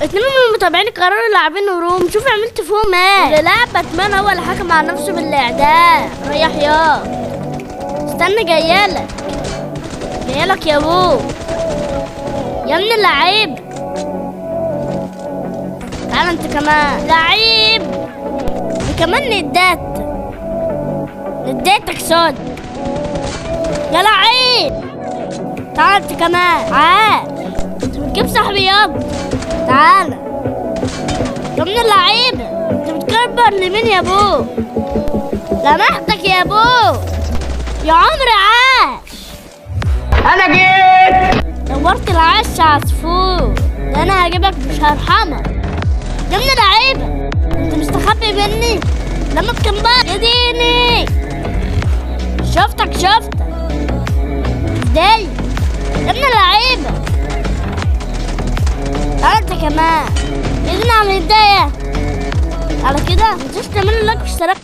اتنين من المتابعين قرروا لاعبين room. شوف عملت فيهم ايه. اللي لعب باتمان هو اللي حكم على نفسه بالاعدام. ريح يا استنى، جايالك جايالك يا ابو يا ابن اللعيب. تعال انت كمان لعيب، وكمان ندات نديتك صد يا لعيب. تعال انت كمان، تعال انت بتجيب صاحبي يابا. تعال يا ابن اللعيبة، انت بتكبر لمين يا ابو؟ لمحتك يا ابو يا عمري. عاش، انا جيت دورت العش عصفور، ده انا هجيبك مش هرحمك يا ابن اللعيبة. انت مستخبي مني لما تكبر يا ديني. شفتك شفتك ازاي يا ابن اللعيبة. تعال انت كمان يا ديني، عم يتضايق على كده. متنسوش تعملوا لايك واشتراك.